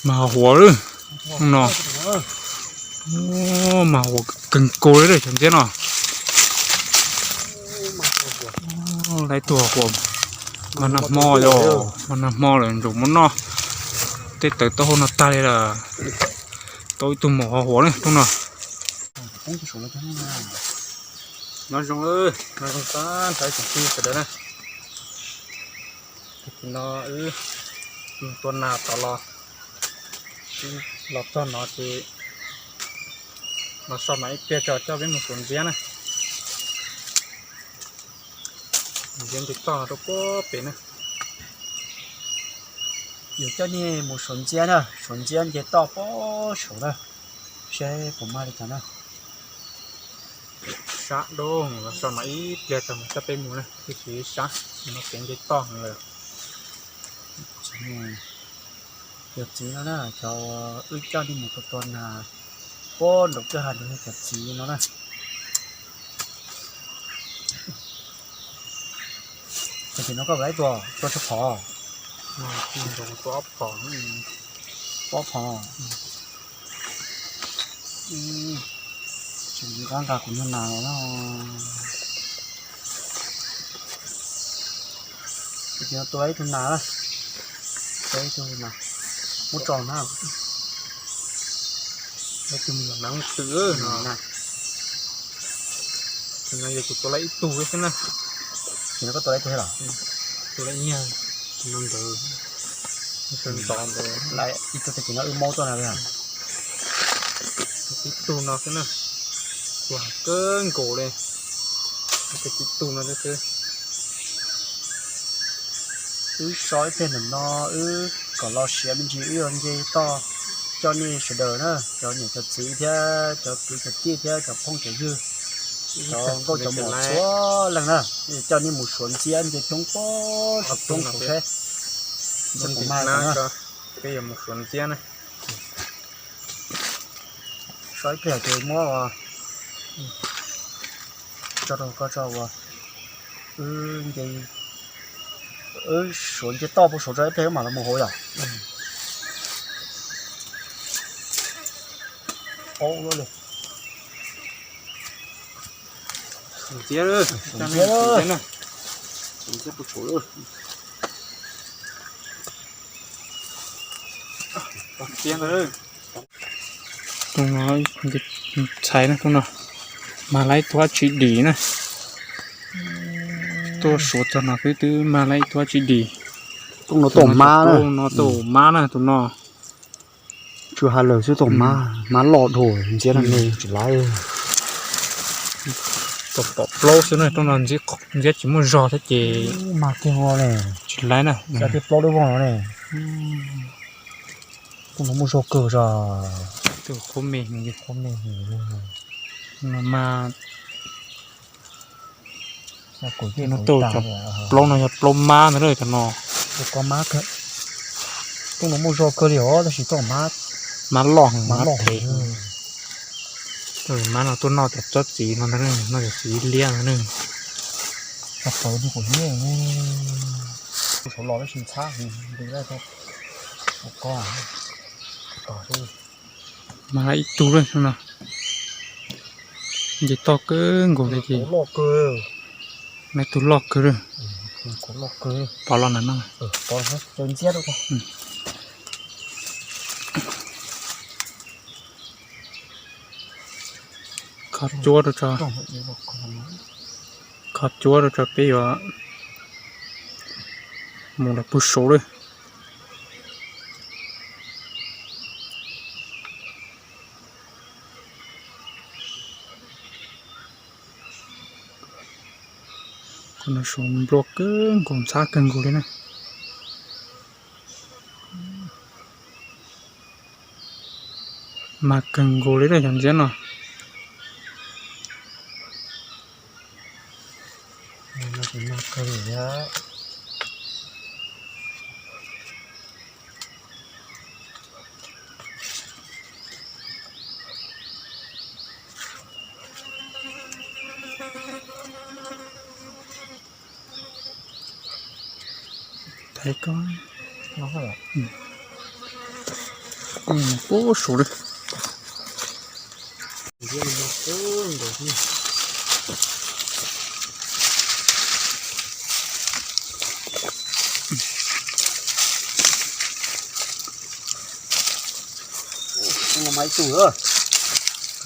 Mas ho huam lawm no. Mas huam kawg nkaus li cov ntxiab no. Lawv ib tug ho huam, mas nag hmo yog, mas nag hmo lawm ntsaum muab noj tej tawv taub hau no tag li lawm. Tau ib tug maum ho huam na tus no. Nyob zoo, nyob zoo tag nrho ib tsoom phooj ywg sawv daws na. Tag kis no wb mus tua nas tod los, los txog no ces los so mas ib pliag tso coj peb mus suav ntxiab na. Ntxiab nce toj rau puag pem na. Yus coj nej mus suav ntxiab na, suav ntxiab nce toj puag saud na, seb puas mag li cas na. Sab dub, los so mas ib pliag tso mas coj peb mus na, twb tsis sab, no kev nce toj lawm. Cov txiv no na, cov wb coj nej mus tua tua nas puag nraum kwj ha nraud, cov txiv no na. Tag kis no koj mus laib tua, tua tsawg phom? Tua ob phom. Tua ob phom. Tsis nqa nqa kuv nyuag nas los na. Tag kis no tua ib tug nas na. Tua ib tug nas, muab tso na. Ib tug nas ntws no. Tus no yog kuv tua laib ib tug xwb na. Tus no koj tua laib ib tug los? Tua laib ib nyuag, tus no ntawd, tus ntawd ib tug tag kis no wb maub tuaj na. Ib tug no xwb na, tua kawg nkaus li. Ib tug no xwb. Wb so ib pliag ntawm no, wb kom los siav me ntsis wb yuav nce toj coj nej sawv daws na, cov niam cov txiv thiab cov kwv cov tij thiab cov phooj cov ywg, cov nkauj cov muam txhua leej na, coj nej mus suav ntxiab nce roob puag saum roob saud seb nws puas mag na. Peb yuav mus suav ntxiab na. So ib pliag ces muab tso rau koj tso ua, wb nce, wb suav nce toj puag saud tso ib pliag wb mam los mus hauv yom. Ntxiab, ntxiab, ntxiab puag saud. Tus no ntxhais na, tus no mag laib ib tug dab tsi dim na. Tuaj suav txog no xwb twb mag laib ib tug dab tsi dim. Tus no tau mab na, no tau mab na tus no. Tsis has lawm xwb, tau mab, mab loj dhau ntxiab no ne tsis laib. Tau pom plaub xwb na, tus no ntxiab tsis muaj zog thiab ces mag kiag ua ne, tsis laib na. Xav tias plaub lub voog no ne. Tus no muaj zog kawg zog. Tus qhuav me, qhuav me. No mas, no tau cov plaub no yog plaub mab ntag na cov no. Tus no muaj zog kawg li os, tab sis tus mab, mab loj, mab loj heev. Mab no tuaj noj cov tsob txiv no ntag, noj cov txiv liab ntag. Saum los tab sis ntxhab heev li, ko, ko. Mag ib tug lawm no. Nce toj kawg nkaus li ces, nag ib tug loj kawg lawm. Pov los na no. Kho cuab rau tso, kho cuab rau tso peb yuav mus lawm puag saud lawm. Qhov no suav nplua kawg nkaus, ntxhab kawg nkaus li na. Mag kawg nkaus li na cov ntxiab no. Thaiv koj, Ub, suav lawm.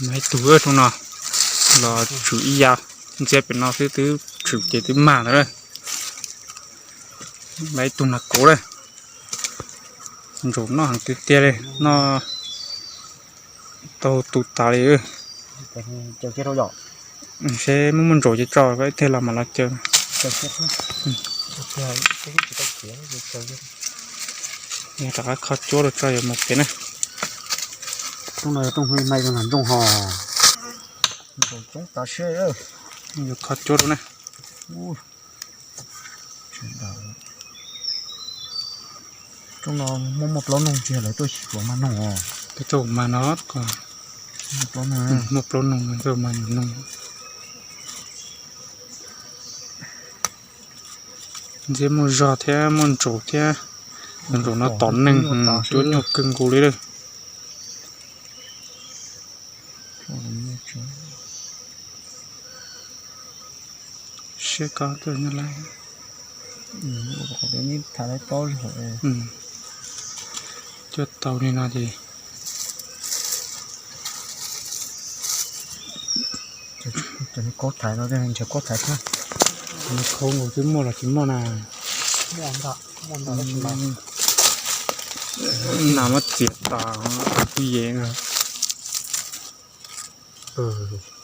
Mas ib tug rooj no los tsum ib yav, ntxiab pem no xwb twb tsum ces twb mag ntawd lawm. Mas ib tug nas kauv lawm. Ntsaum noj heev tiag tiag li, noj tau tu tas li. Seb muaj muaj ntsaum ces tso ib teg los mam los caw. Rov qab kho cuab rau tso yuav mus pem na. Rooj no yog rooj hauj mas yog ntsoog hos. Yuav kho cuab rau na. Rooj no muaj muaj plaub noog tsis yog lawv tuaj xyuas tsuas mag noog os. Peb tuaj mas no, muaj plaub noog, tuaj mas noog. Ntxiab muaj zog thiab muaj ntsaum thiab. Ntsaum no tom neeg, cuab nyuaj kawg nkaus li lawm. Siab koj tuaj nyob lawm. Coj tau li no ces. Cov no kaub thaiv no, ntshaw kaub thaiv thiab. Cov no khau nkaus twb muaj los tsis muaj na. Nas muab txiav tas kuj yem.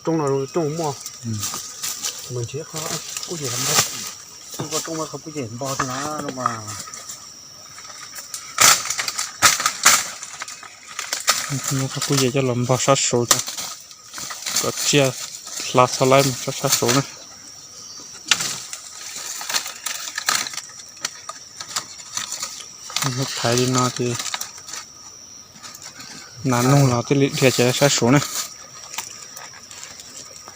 Rooj no rooj muaj, mas ntshe qhov kuj yem npog, rooj muaj qhov kuj yem npog thiab na. Muab qhov kuj yem coj los npog sab saud, kom tsiaj hla txhob laib mus sab sab saud na. Thaiv li no ces nas noog los thiaj li dhia ces sab saud na.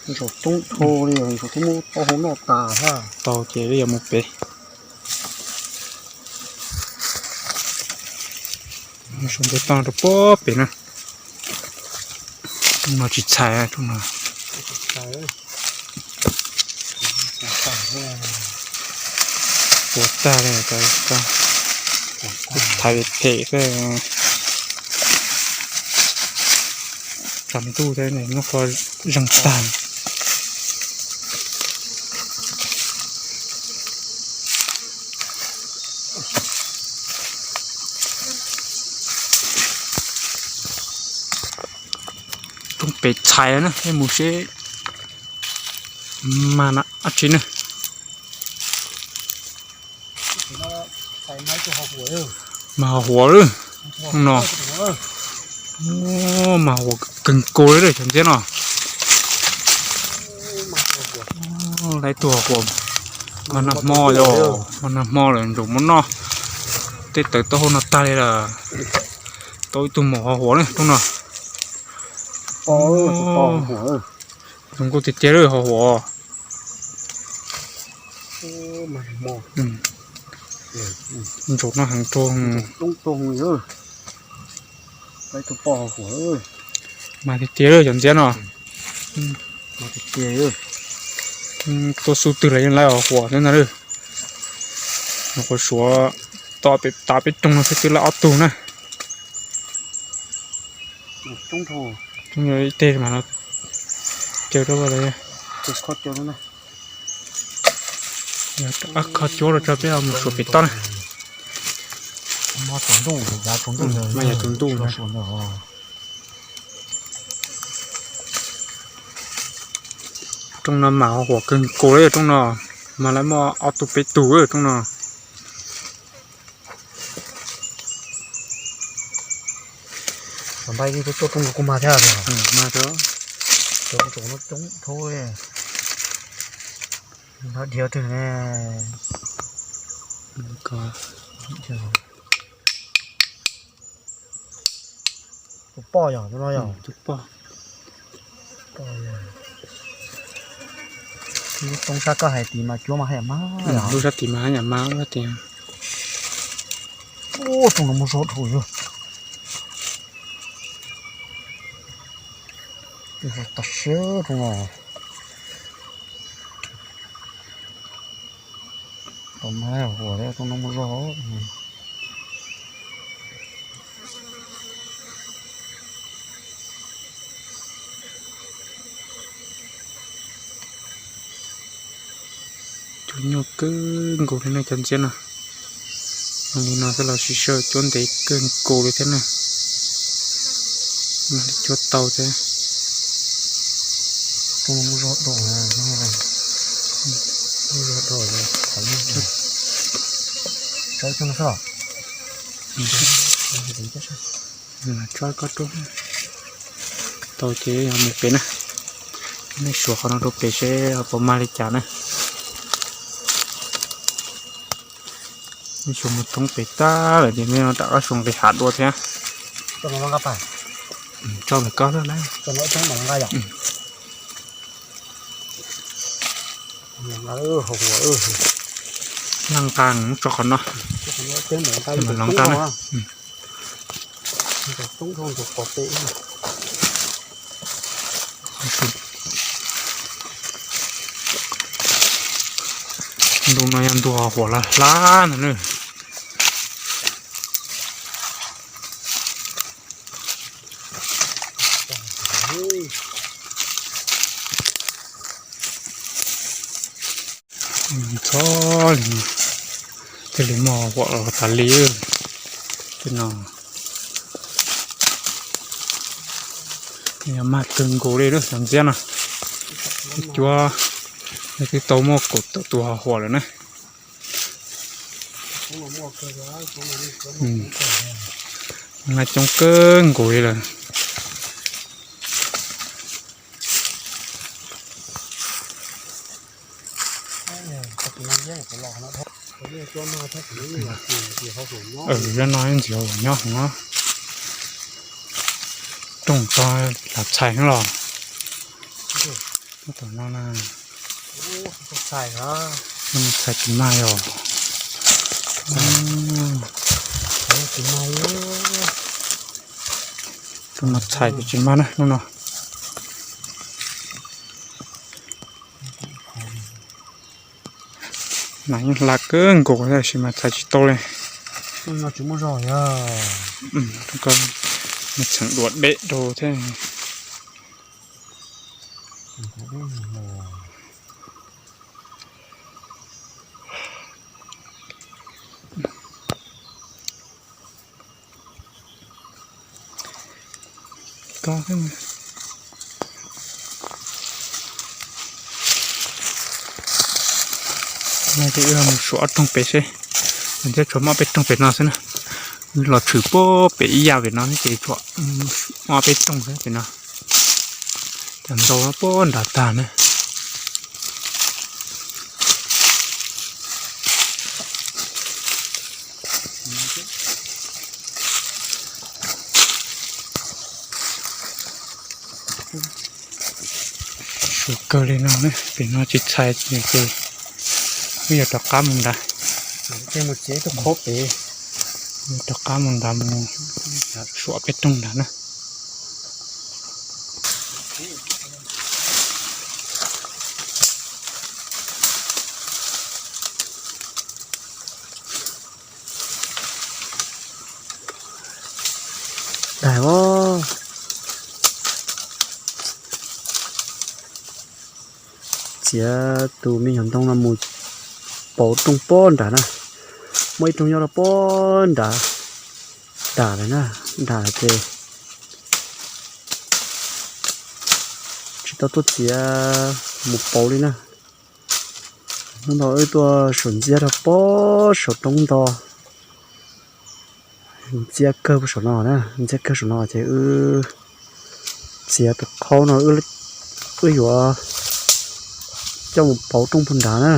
Ntsaum coob dhau li, ntsaum twb muab taub hau noj tas thiab. Tau ces yuav mus pem. Saum npua toj rau puag pem na. Rooj no tsis txhais, rooj no puas tag li, thaiv phem xwb. Tsam ntuj thiab nyob qhuav zeeg tag. Rooj pem txhais na, peb mus seb mag dab tsi na. Mag hos huam lawm no. Mag hos huam kawg nkaus li cov ntxiab no. Lawv ib tug hos huam, mag nag hmo, mag nag hmo lawm ntsaum muab noj tej tawv taub hau no tag li lawm. Tau ib tug maum hos huam na rooj no. Zoo nkauj tiag tiag lawm hos huam. Ntsaum no heev rau. Mas tiag tiag lawm cov ntxiab no. Tuaj xub twg los yeej laib hos huam xwb ntag lawm. Nyuam qhuav suav tom pem tav peb rooj no xwb twb laib ob tug na. Coob ib teg mas no caw rau. Kho cuab rau tso peb mus suav pem toj na. Mas yog tus ntuj. Rooj no mas hos huam kawg nkaus li rooj no, mas lawv muaj ob tug peb tug rooj no. Mas npaj yeej tuaj tuaj rooj no kuj mag thiab. Mas cov ntsaum no coob dhau. Dhia twg ne. Tus poj yog tus no yog. Lub roob sab koj hais tid mas cuab mas haj yam mag. Lub sab tid mas haj yam mag lub sab tid. Ub, rooj no muaj zog dhau yog. Tag siab rau no. Tau mab huas thiab tau noj muaj zog. Cuab nyuaj kawg nkaus li na cov ntxiab no. Zoo li no xwb los sib sau cuab ntev kawg nkaus li thiab na. Cuab tau thiab. Muaj zog do, muaj zog do, tso koj rub tau ces yog mus pem na. Nej suav qhov no rau pem seb puas mag li cas na. Nej suav mus thoob pem tag lawm ces nej rov qab suav nqis hav dua thiab. Tso lawm koj lawm. Laj nqa tso qhov no, los nqa na. Ntu no yog ntu huam hlab hlab ntag na. Txhob li, thiaj li muaj huam tas li. Tej no yog mag kawg nkaus li lawm cov ntxiab no. Cuab, twb tau muaj kaum tawm tus huam lawm na. Mag coob kawg nkaus li lawm. Zaj no ntxiv huam nyob hov. Rooj tog lam txhais los. Tom no na, txhais tsis mag yog. Rooj no txhais tsis mag na hnub no. Nas yeej hla kawg nkaus tab sis mas txhais tsis tau li. Txheem dua deb rau thiab. Ces wb mus suav ob rooj pem seb, thiab tshuav muaj ob peb rooj pem no xwb na. Los tshwm puag pem ib yam pem no ces tshuav muaj ob peb rooj xwb pem no. Cov ntau puag nrad tag na. Suav kawg li no ne, pem no tsis txhais ces wb yuav rov qab mus nrad. Rov qab mus nrad mus suav peb rooj nrad na. Daig os. Txiav tus me nyuam ntoo no mus pauv rooj puag nrad na. Muaj ib rooj nyob rau puag nrad, nram lawm na, nram lawm ces tsis tau tuaj txiav mus pauv li na. Hnub no wb tuaj suav ntxiab rau puag saum roob nto. Ntxiab kawg puag saum no na, ntxiab kawg saum no ces wb txiav tus qhaub no wb yuav coj mus pauv rooj puag nrad na.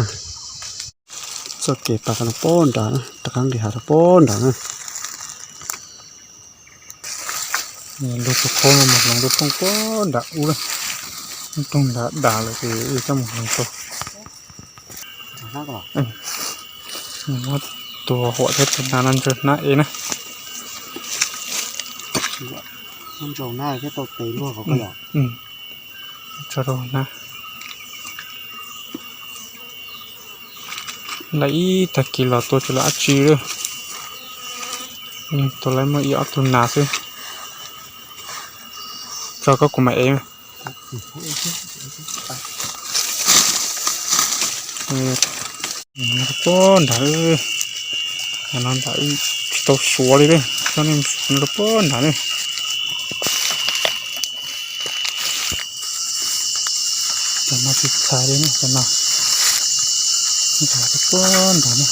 Txoj kev pas rau puag nrad na, rov qab nqis hav rau puag nrad na. Luag tus qhaub no mus hloov rau rooj puag nram ub lawm. Rooj nrad dam lawm ces wb coj mus hloov rau. Muab tus huam thiab tus nas no ntsaws hnab ev na. Ntsaws hnab thiab tau tes luag ko. Tso rau na. Lawv ib tag kis los tua tsis lawv dab tsi li. Tua lawv muaj ib ob tug nas xwb. Tso koj kuv mam ev. Puag nrad, no nrad tsis tau suav li, tso nej rau puag nrad ne. Cov no tsis txhais li ne, cov no nrad puag nrad ne.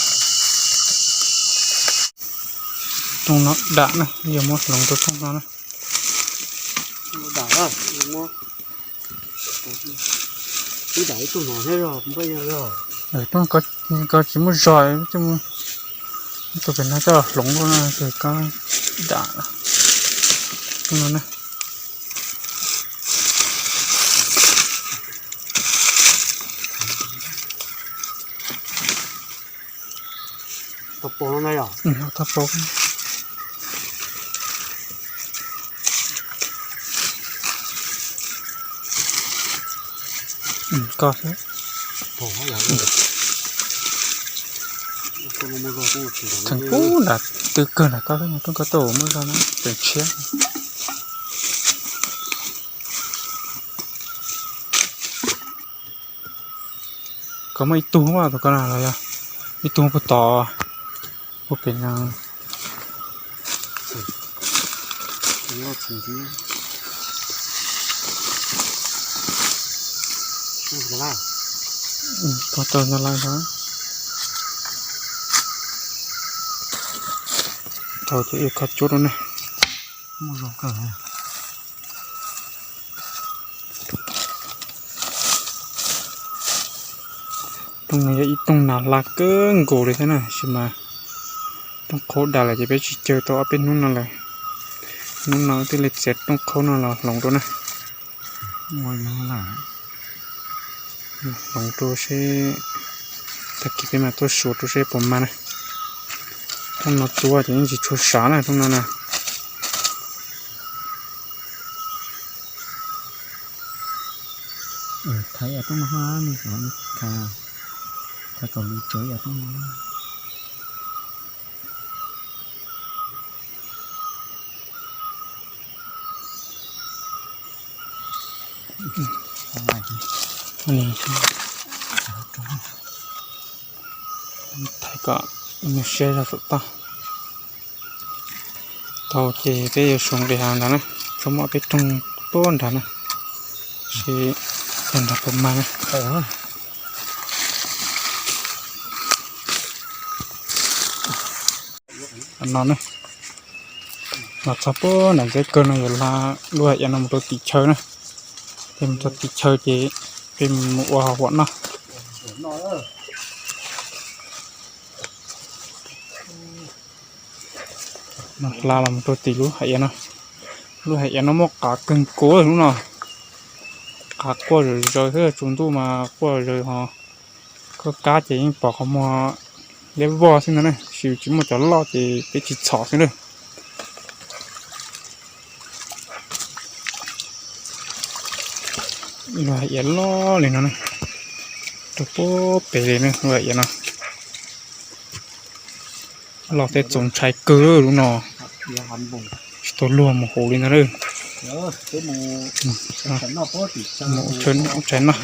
Rooj no dam na, yog muab hloov rau rooj no na. Koj tsis muaj zog, tus pem no coj los hloov rau no ces koj dam no na. Tau pom no na yom? Tau pom. Koj tseem kub nram tw kawg nram koj, koj tuaj muaj zog na, tseem tshiab. Koj muaj ib tug mas tus koj na los yog ib tug puag tod, puag pem no. Koj tau nyob lawm no. Tau ces ib koj cuab rau ne. Muaj zog kawg. Rooj no yog ib rooj nas hla kawg nkaus li thiab na, tab sis mas rooj qhov dam lawm ces peb tsis caw tau ob peb hnub no lawm. Hnub no thiaj li txiav rooj qhov no los hloov rau na. Hloov rau seb, tag kis peb mam tuaj xyuas rau seb puas mag na. Rooj no tsuab ces yeej tsis tshua sav na rooj no na. Thaiv ib rooj no, thaiv kom lus tsaws ib rooj no. Thaiv kom nws siab zog saum toj. Tau ces peb yuav sawv nqis hav ntawd na, tsuas muaj peb rooj puag nrad na, seb yog nrad puas mag na. No na, los txog puag nram ntxeev kawg no yuav hla lub hav iav no mus rau tim chaw na. Peb mus rau tim chaw ces peb mus ua huam noj. Hla los mus rau tim lub hav iav no. Lub hav iav no muaj qav kawg nkaus lub no. Qav quaj zom zaws thiab, tsaus ntuj mas quaj zom zaws ho. Koj kab ces yeej pom qhov muag liab vog xwb ntag na, tab sis tsis muaj cov loj ces peb tsis txhom xwb na. Lub hav iav loj li no na, rau puag pem li na lub hav iav no. Loj thiab txaus ntshai kawg lub no. Tsis tau luag mus hauv li ntag. Mus ua tshais noj.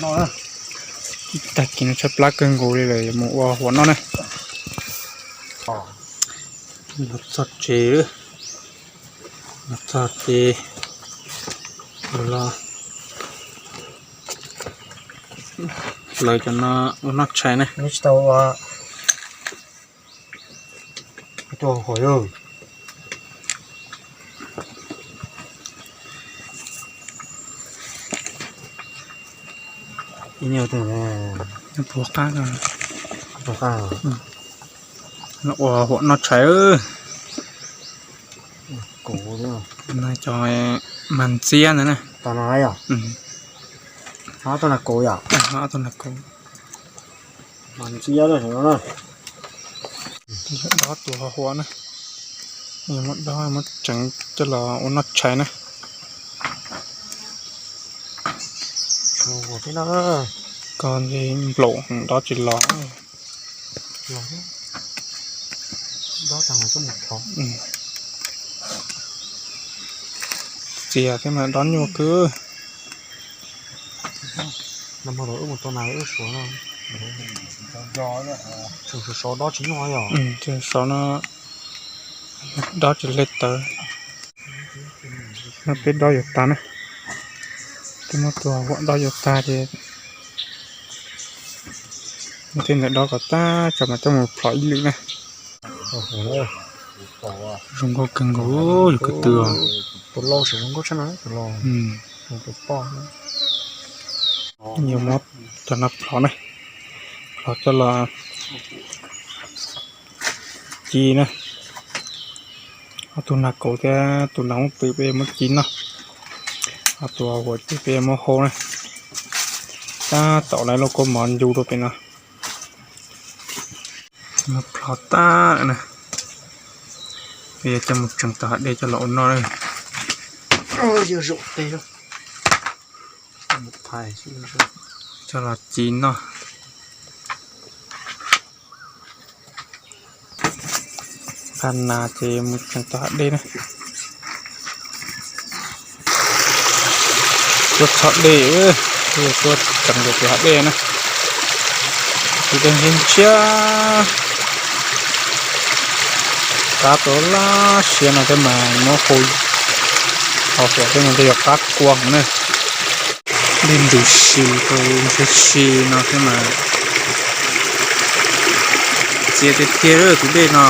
Tag kis no tshaib plab kawg nkaus li lawm, yuav mus ua huam noj na. Los txog tsev, los txog ces los hlawv cov no ua noj tshais na. Ib nyuag tus, ua huam noj tshais. Cov mas ntxiab ntawd na. Ob tug nas kaus, ob tug nas kaus. Mas ntxiab na. Dob tus ho huam na. Muab dob muab tseev coj los ua noj tshais na. Koj nplaum dob tsis los. Txias thiab mas dob nyuaj kawg. Sau no dob tsis hle tawv. No peb dob yuav tag na. Peb muab tus huam dob yuav tag ces muab tej ntawm dob kom tag tso mas coj mus plhom ib lwm na. Zoo nkauj kawg nkaus yus kwv tw. Yuav muab cov no plhom na, plhom coj los ci na. Ob tug nag kaus thiab tus nag hoob twm peb muab ci noj. Ob tug huam ces peb muab hau na. Tab tom lawv lub kaub mov ncu rau pem no. Plhom tag na, peb yuav coj mus tseem tau hav dej coj los ua noj na. Coj los ci noj. Nqa nas ces mus tseem tau hav dej na. Tuaj txhom dej, tuaj tseem tus hav dej na. Tus dej ntshiab ntshiab. Qab tau laj siab no thiab mas muab hau, hau huam thiab mas thiaj yuav qab kua na. Dej ntws si tau ntshiab si no thiab mas txias tiag tiag tus dej no.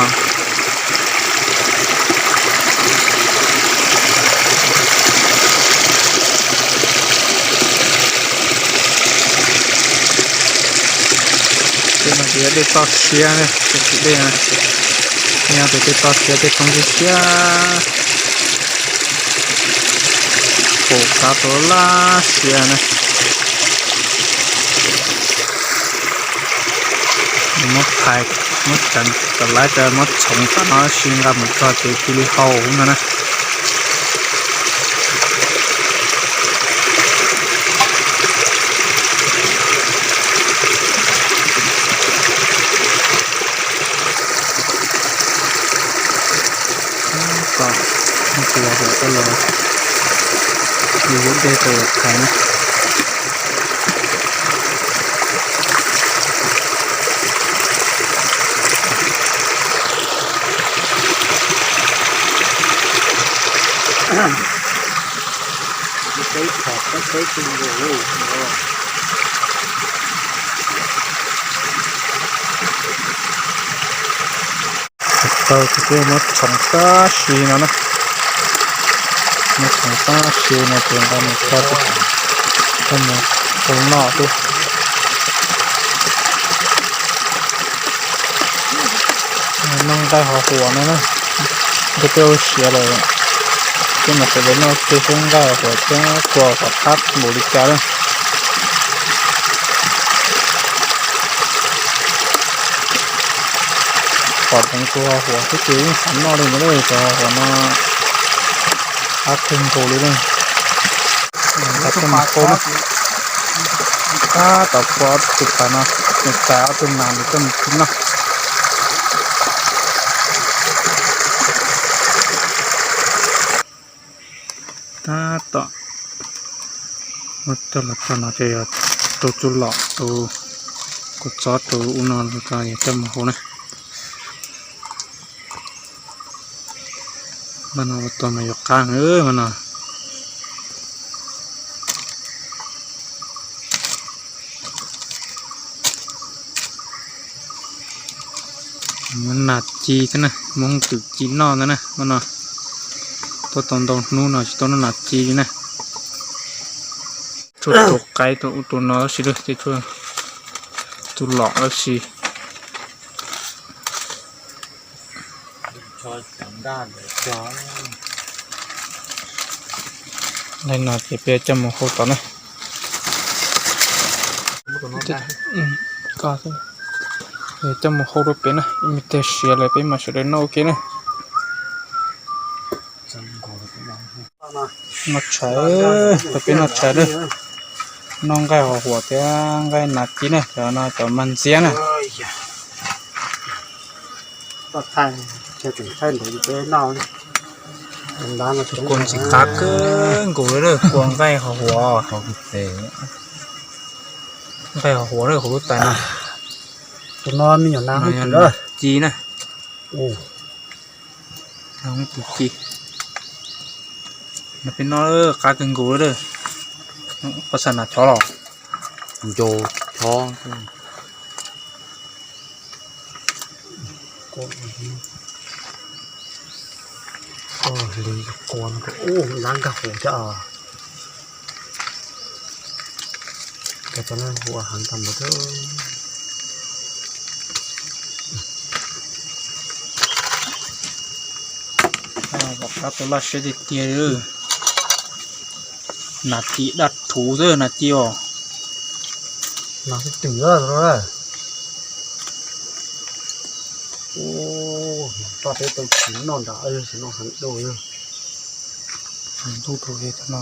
Tej no ces yog dej toj siab, tej tus dej no yog tus dej toj siab tej toob siab siab. Pum qab tau laj siab na. Muab phais, muab ceev kom laiv tas muab txhoov tas no sis nqa mus txog ces cia li hau no na. Tus huam tau los, yus yuav dej tau los phais na. Tau ces peb muab txhoov tag si no na. Muab txhoov tag si no ces nqa mus tso, coj mus ua noj xwb. Noj nqaij hos huam no na, nqaij peb ua siav lawm, peb mam sawv daws noj ua ke seb nqaij hos huam thiab kua hos qab npaum li cas na. Pom deev tus hos huam xwb ces yeej xav noj li ntawd, cov hos huam no qab kawg nkaus li na. Tab tom pua ob tug pais no, nws tais ob tug nas nws coj mus ci noj. Tab tom muab coj los txog no ces yog tus txuj lom, tus kua txob, tus ub no los yog coj mus hau na. Mas no ua tau mas yuav qab heev mas no. Muab nas ci thiab na, muab hoob twm ci noj ntag na, mas no tuaj tau ntau hnub no tsis tau noj nas ci li na. Tshuav tus qaib tus ub tus no tab sis, ces tshuav tus lom tab sis. Li no ces peb coj mus hau tom na. Coj mus hau rau pem na, ib me teg siav lawm peb mam sawv daws noj ua ke na. Noj tshais, peb noj tshais na. Noj nqaij hos huam thiab nqaij nas ci na, cov no cov mag ntxiab na. Kua ntxim qab kawg nkaus li, kua nqaij hos huam. Nqaij hos huam lawm, hauv lub tais no. Tus no me nyuam nas ci na. Nas ci. No peb noj qab kawg nkaus li. Koj xav nas chob los? Ncau chob. Ua li kua no, ub, lab nkag huv thiab os. Cov no huv heev tag npaum. Tom qab tau laj siab tiag tiag li. Nas ci daj rhuv xwb, nas ci os. Nas twm twm. Ub, paj peb tau tsis noj nrad, tsis noj heev dua. Ntuj rau no.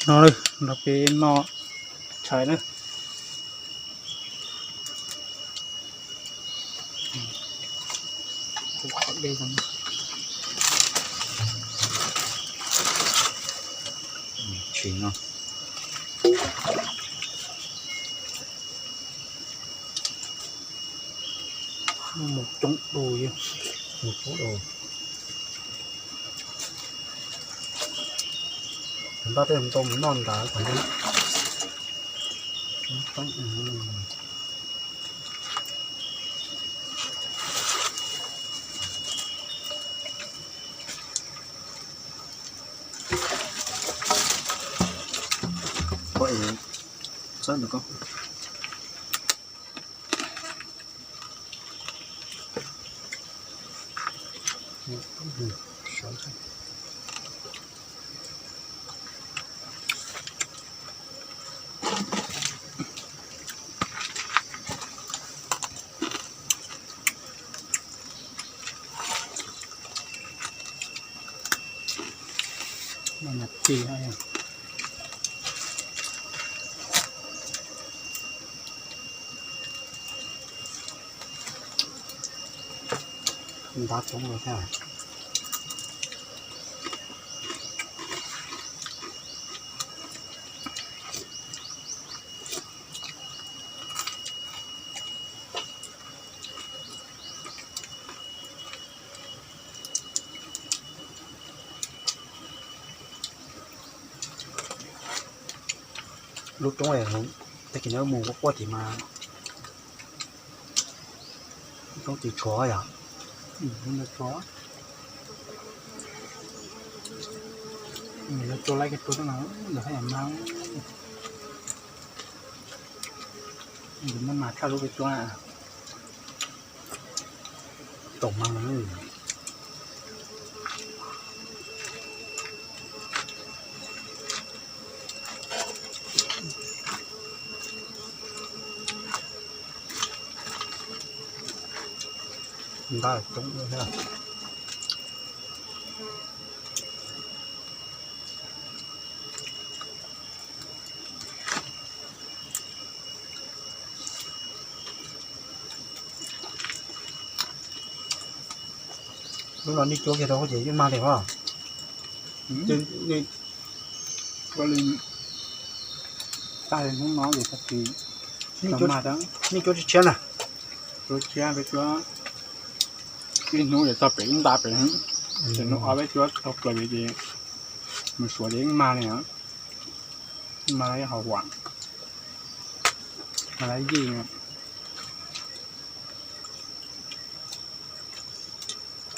No, no peb noj tshais na. Tsis no. Mus coob dua, mus coob dua. Npaj tej tau mus noj nrad. Ntab coob lawm thiab. Lub roob tag kis no mus quaj quaj tim mas roob twb tshuav yom. Tshuav, tshuav lawm, tus no ntawm haj yam mag, tus no mas tshaj lub peb tsuab. Tau mas ntab coob thiab. Lub no nej cuab kiag rau ces yeej mag li os. Ua li, tag li hnub no ces tag kis nej cuab tshiab na. Cuab tshiab, peb cuab ib hnub ces txog pem ib nta pem. Ces hnub ob peb cuab tau plaws ces mus suav ces yeej mag li. Mag li hauv huam, mag li yij.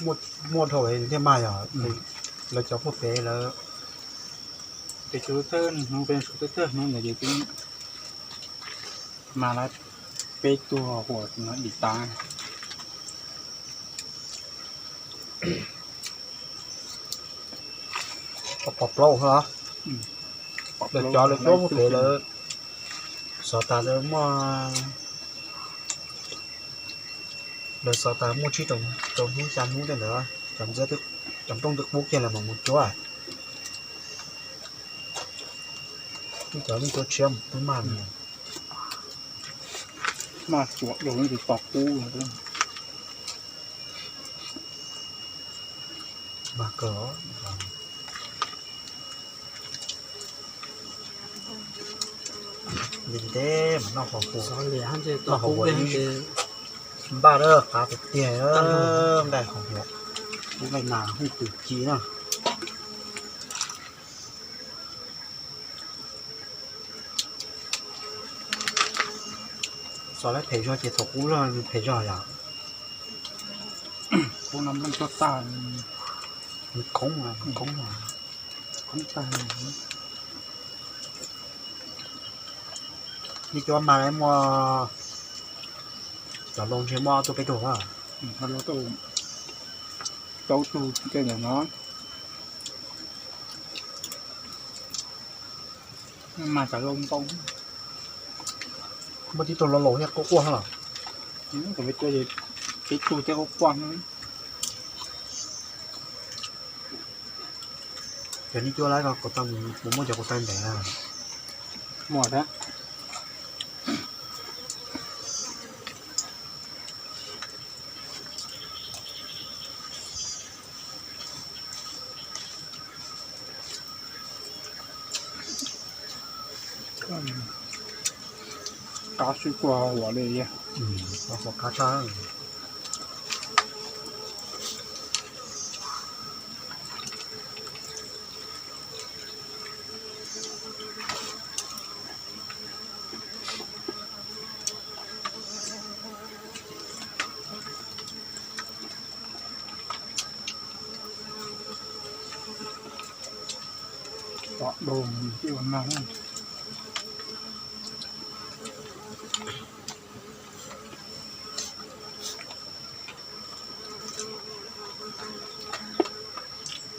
Muaj dhau thiaj mag yog lawv cov pub pem lawv, pem suav thawj hnub, pem suav thawj hnub ntawd ces twb mag li peb tug huam no dim tas. Pom plaub los, lawv cov lawv cuab pub pem lawv xov tas lawv muaj, lawv xov tas muaj tsib rau hnub xya hnub tej ntawd, cov nrooj twb qub kiag lawm mas mus cuab. Cov nej cua tshiab twb maj, maj cuam rau leej twg tos kub. Maj kawg. Ntev ntev mas noj qhov qub, noj qhov qub npaj lawm, qab tiag tiag. Nqaij qhov qub, nqaij nas hooj twm ci na. Xav lawv phem zog ces thaum qub zog phem zog yom. Qub no npleej tuaj tag, khoob, khoob, khoob tag. Nej cua mas muaj cov loo ntshe muaj ob tug peb tug a. Rau tug tej ntawm no. Mas cov loo ntau. Muaj tib tug loo laus thiab quaj quaj los. Peb tug thiab quaj quaj. Cov nej cua lawm ko, kuv tau mus muab cov kuv tau ntev. Muaj thiab. Qab sib kua huam li. Qab tshaj. Tom do tij ua nag.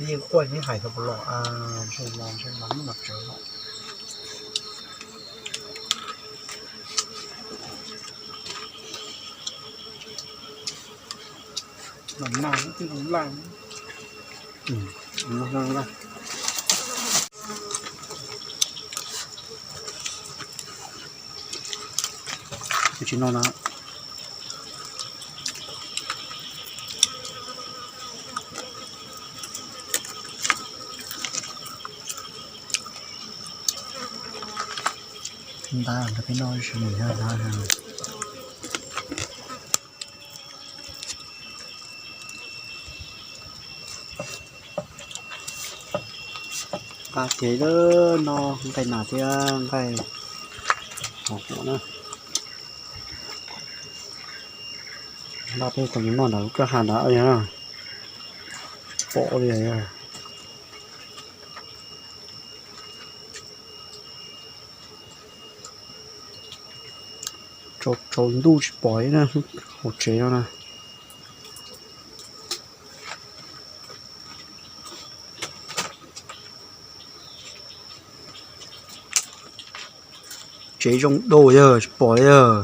Yeej quaj yeej hais tau puas los, ntshe los ntshe los hnub no tsawv lawm. Los nag twb zoo laj. Twb tsis noj na. Ntab nrog peb noj ib sim mus yog ntab. Qab kev lawm, no nqaij nas thiab nqaij hov na. Npaj peb tau mus noj nram lub kwj ha nrad, pom li. Tsaus ntuj tsis pom li na, hauv tsev no na. Tsev zoo dua yog tsis pom li yog.